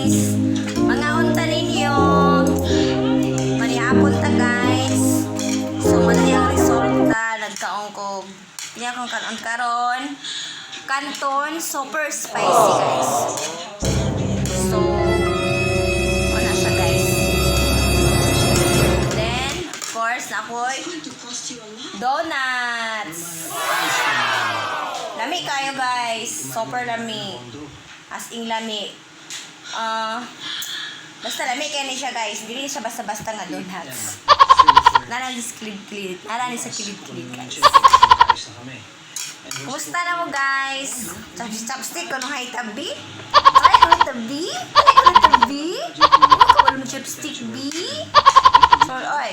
Guys. Mga unta ninyo. Manihapon ta, guys. So mao ni ang resulta, nagkaon ko. Niya akong kanon karon. Canton super spicy, guys. So wala siya, guys. Then, of course, naa ko'y donuts. Lami kayo, guys. Super lami. As in lami. Ah, basta lami kayo ni siya, guys. Hindi siya basta-basta nga donuts. Naa ni sa kilid-kilid. Naa ni sa kilid-kilid, guys. Kumusta na mo, guys? Chopstick ko nung hay tabi? Ay, ko tabi? Ay, ko tabi? Ano ka wala mo chopstick, B? Chor, oy.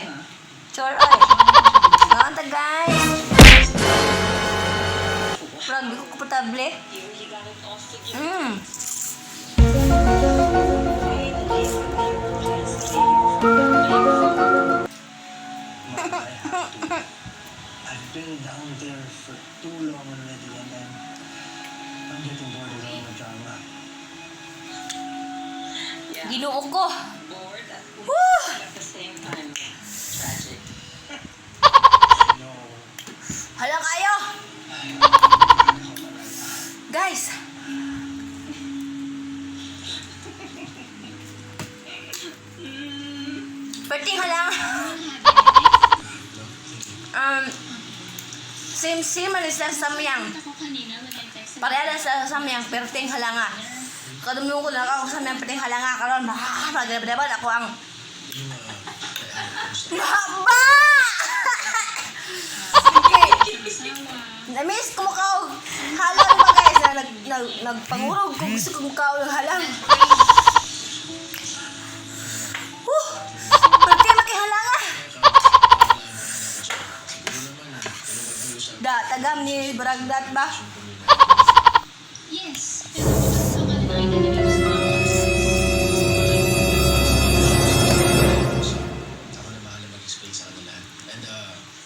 Chor, oy. Kaunta, guys. Parang di ko komportable. I have to. I've been down there for too long already and I'm getting bored with all the drama. Yeah. Ginoo ko. Bored at, Woo! at the same time tragic. No. Hala kayo! Guys! Perting halang. Same same man sila sa samyang. Ako kanina when I texted Pareha lang sila sa samyang, perting halanga. Kadumdum ko lang ako sa samyang perting halanga karon. Makakapaglaban ako ang Mahaba! Okay. Na-miss ko mukha halang ba, guys, na nagpangurog ko, gusto ko mukha ng halang. Woo! Pwede makihalanga. Da, tagam ni Baragdat ba? Yes, pero akala nakita niyo yung response. Ako na bahala mag-explain sa kanila. And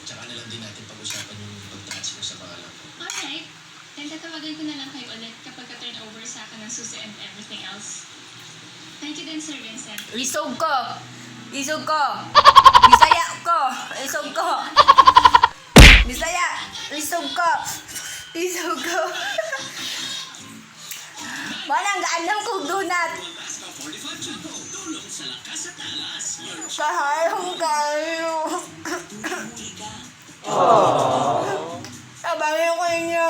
tsaka na lang din natin pag-usapan yung pag-transfer sa pangalan ko. Alright, then tatawagan ko na lang kayo ulit kapag ka-turn over sa akin ng susi and everything else. Thank you din, Sir Vincent. Isog ko. Isog ko. Bisaya ko. Isog ko. Bisaya. Isog ko. Isog ko. Walang gaanam kong donut. Kahayong kayo. Sabay ko inyo.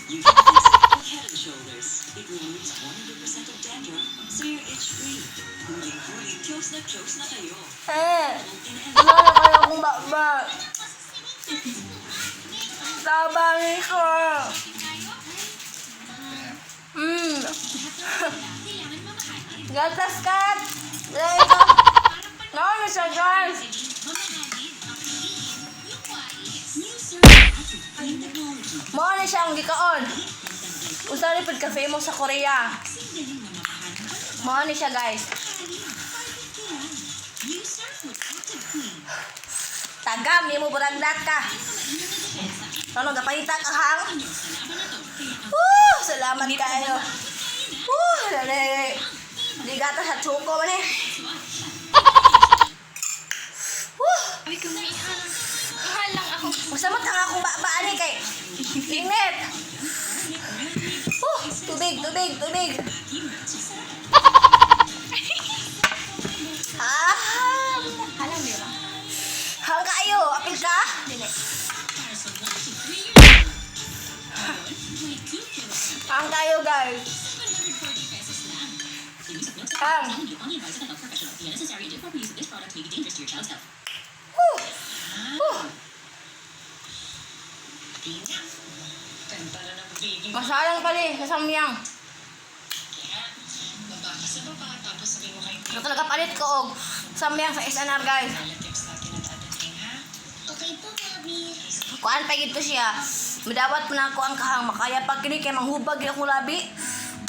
You can fix it with Head and Shoulders. It removes 100% of dandruff, so you're itch-free. Huling-huli, close na close na kayo. Eh, In wala na kayo akong baba. Sabay ko. Gatas kat. Ito. No, siya, guys. Clean technology. Mao na siya ang gikaon. Usa ni pud ka famous sa Korea. Mao ni siya, guys. You surf with Active Clean. Tagam nimo buragdat ka. Ano gapalita ka hang? Woo! Salamat kayo. Woo! Dali. Di gata sa choco man eh. Woo! Ay, kung may ihalang, ihalang ako. Usa mo tanga akong baba ani kay init. Woo! Tubig, tubig, tubig. Ah! Halang, di ba? Hang kayo, apil ka? Dili. Hang kayo, guys. Hang. Woo! Woo! Masalang pala eh, sa samyang. Baba ka sa baba, tapos sabi mo kay Ito talaga palit ko og samyang sa SNR, guys. relatives natin na dadating, ha? Okay po, Mami. Kuan pa gid to siya. Madawat mo na ako ang kahang makaya pag kini kay manghubag gid akong labi.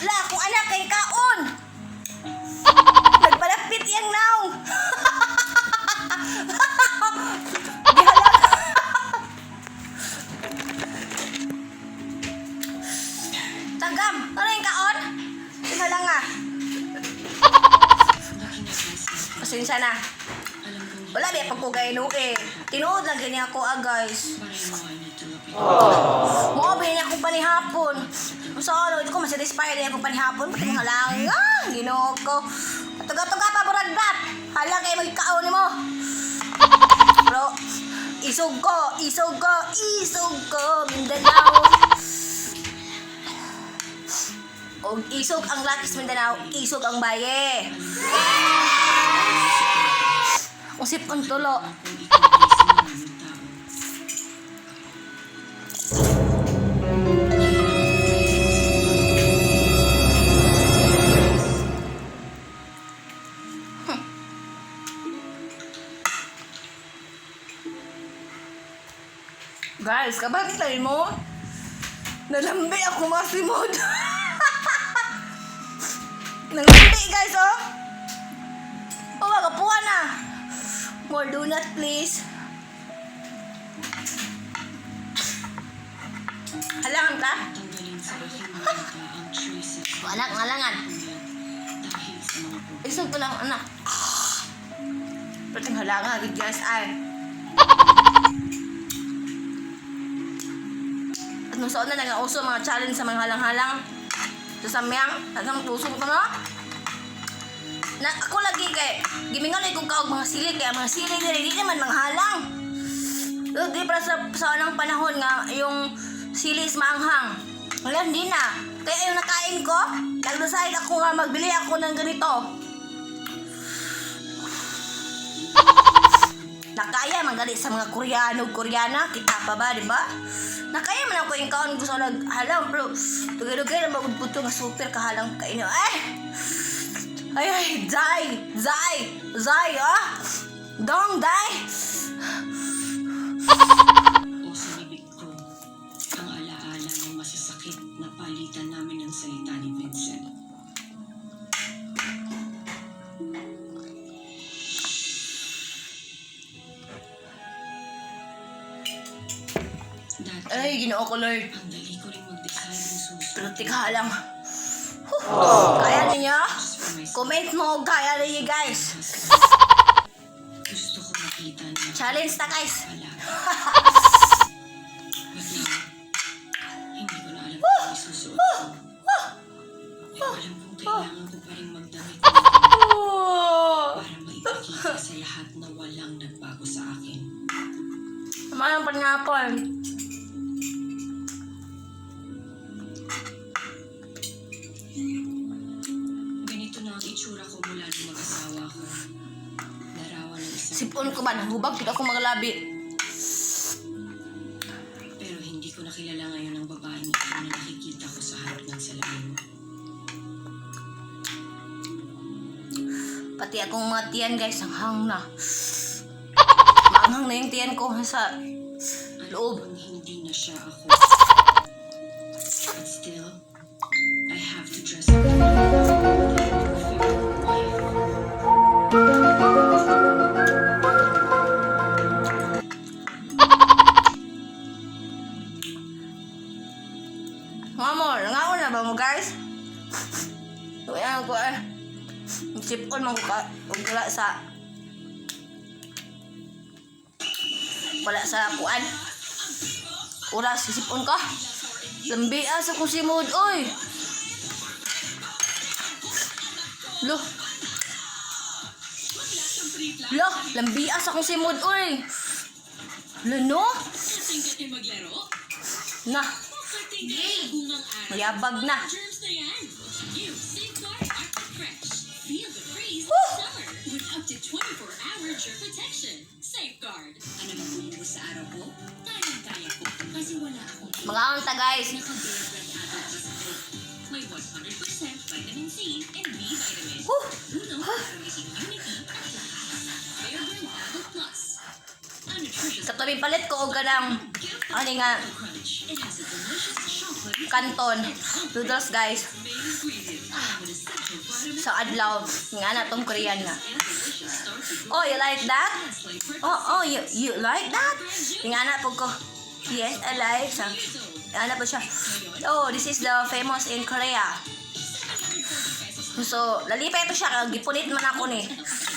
La, akong anak kay kaon. Nagpalapit iyang naong. Gihalag. Tagam, ano yung kaon? Tingala nga. Pasensya na. Alam kong Wala ba pagkugay no eh. Tinuod lang gani ako ah, guys. But I know I need to look at Mo ba niya akong panihapon. So ano, ko masatisfy din akong panihapon pati mga lang. Ah, Ginoo ko. Tuga-tuga pa murag dat. Hala kay magkaon nimo. Bro, isog ko, isog ko, isog ko Mindanao. Og isog ang Lakis Mindanao, isog ang baye. Usip ang tulo. kung ikaw ay isang maraming tao. Guys, kabantay mo? Nalambi ako masimod. Nalambi guys, oh. Oh, magapuha na. More donut, please. Halangan ka? Tanggalin sa aking mga mata ang traces ng Anak, halangan. puyat dahil sa mga problema. Isog ko lang, anak. Pating halangan, good guys, ay. At nung saan na nag-auso mga challenge sa mga halang-halang. Sa samyang, at ang puso ko na. Na, ako lagi kay, gimingon ay kong kaog mga sili, kaya mga sili diri, di naman mga halang. So, di para sa anong panahon nga, yung sili is maanghang. Wala, hindi na. Kaya yung nakain ko, nag-decide ako nga magbili ako ng ganito. Nakaya man gali sa mga Koreano, Koreana, kita pa ba, di ba? Nakaya man ako yung kaon gusto nag halang, pero dugay-dugay na magudpud nga super kahalang kaino. Ay! Ay, ay, zay! Zay! Zay, ah! Dong, day! O sa bibig ko ang alaala ng masasakit na palitan namin ng salita ni Vincent. Dati, Ay, ginoo ko, Lord. ang dali ko rin mag-decide ng susunod. Pero tika lang. Huh, kaya ninyo? Just for myself. Comment mo, kaya ninyo, guys. Gusto ko makita na Challenge ta, guys. pala. But now, hindi ko na alam kung ano isusuot ko. Pero alam kong kailangan ko pa rin magdamit para maipakita sa lahat na walang nagbago sa akin. Tama ng panapon. Ganito na ang itsura ko mula nung mag-asawa ko. Larawan ng isang Sipon ko man, hubag gid ako mga labi. Pero hindi ko nakilala ngayon ang babaeng ito na nakikita ko sa harap ng salamin. Pati akong mga tiyan guys, ang hang na. Maanghang na yung tiyan ko sa Alam loob. kong hindi na siya ako. But still, I have to dress up to be the perfect wife. Nga mo, nangaon na ba mo guys? Kaya ko eh. Sipon man ko ka, ug wala sa kuan. Oras, sipon ka. Lambia sa kong simod, oy. Lo. Lo, lambia sa kong simod, oy. Lo, no? Na. Mayabag na. Germs na yan. New Safeguard Arctic Fresh. Feel the freeze Woo! this summer with up to 24-hour germ protection. Safeguard. Ano bang bumubuo sa araw ko? Kayang-kaya ko. Kasi wala akong Mga unta, guys. Naka-Bear Brand Adult Plus ako. May 100% vitamin C and B vitamin. Woo! Tulong para may immunity at lakas. Bear Brand Adult Plus. A nutritious Sa tuwing palit ko og kanang Get ano nga crunch. It has a delicious chocolate canton noodles guys main ingredient along with essential vitamins sa adlaw nga na tong Korean nga. and delicious starchy Oh, you like that? Nestle breakfast Oh, you like that? Nga na po ko. Yes, I like. Sa, years old. ano po siya. Oh, this is the famous in Korea. 740 pesos So, lalipay to siya. Gipunit man ako ni.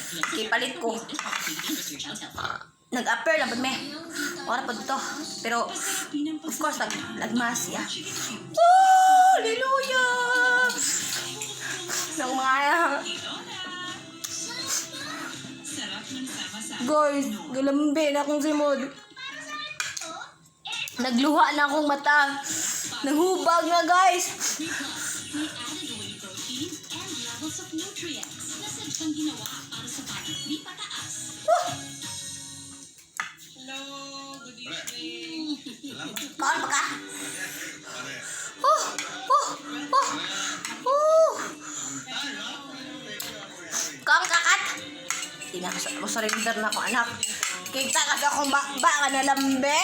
Kay palit ko. Nag-upper lang pud me. Ora pud to. Pero of course nagmas siya. Oh, hallelujah! Nang mga Guys, galambi na akong simod. Nagluha na akong mata. Naghubag na, guys. May added whey protein and levels of nutrients na sadyang ginawa para sa batang 3 pataas. Kaon pa ka? Oh. Kaon ka, Kat? Di na ako surrender na ako, anak. Kita kasi akong bakba ka na lambi.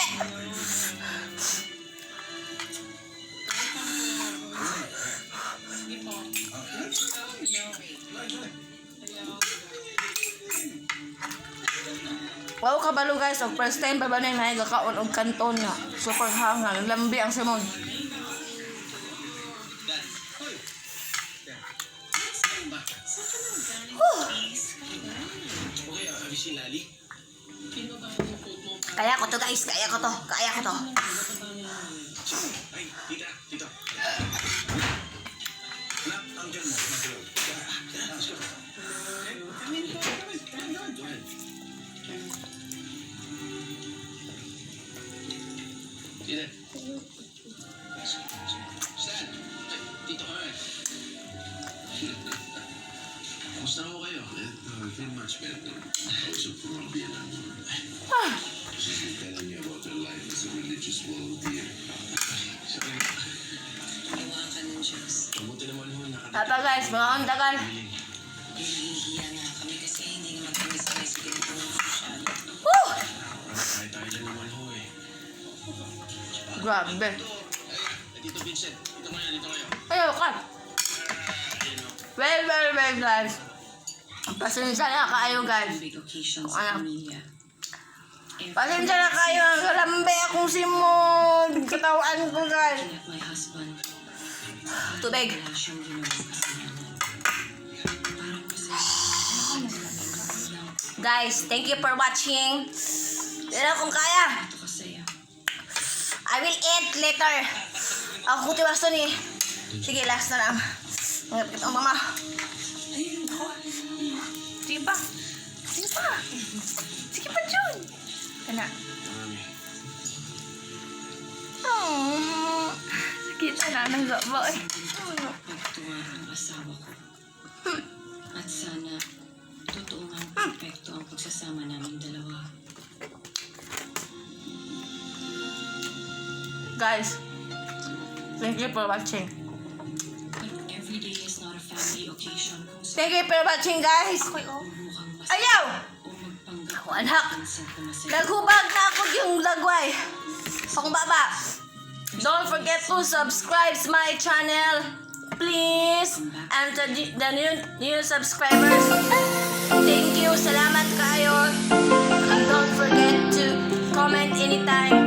Wow, kabalo guys, og first time pa ba na yung nagkakaon og kanton nga. Super hangal, lambi ang simod. Okay, have you seen Lali? Kaya ko to guys, kaya ko to, kaya ko to. Ay, tita, tito. Anak, uncle mo. Tara, let's go. Come in, come in, come in, go ahead, go ahead. Tita. Stan! Ay, tito ka. Kumusta na ho kayo? I feel much better. I was a Colombian. She's been telling me about her life as a religious volunteer. Sorry. Awa ka ng Diyos. Mabuti naman ho, nakarating. Tata guys, mga tagal. Nahihiya nga kami kasi hindi naman kami sanay sa ganitong sosyal. Woo! Tayo tayo lang naman ho eh. Grabe. Ay, Tito Vincent, dito kayo, dito kayo. Ayaw ka. Ayun o. Well, well, well, guys. Pasensya na kayo, guys. Big occasion Ano? sa pamilya. Pasensya na kayo. Ang kalambi akong simod. Katawan ko, guys. Looking at my husband. Parang Tubig. wala siyang ginawang kasalanan. Parang masaya. Guys, thank you for watching. Pero kung kaya, Ito kasaya. I will eat later. Ako kuti basto ni. Sige, last na lang. Ang kita mama. Sige pa. Sige pa. Sige pa, Jun. Kana. Mami. Oh, sakit na ng gabo eh. Pagtuwa ang asawa ko. At sana, totoo ngang perpekto ang pagsasama naming dalawa. Guys, thank you for watching. But every day is not a family occasion kung sa Thank you for watching, guys. mukhang masaya Ayaw! o magpanggap Ako, anak. Vincent na masaya. Naghubag na ako yung lagway. Akong baba. Don't forget to subscribe my channel. Please. And the new subscribers, thank you. Salamat kayo. And don't forget to comment anytime.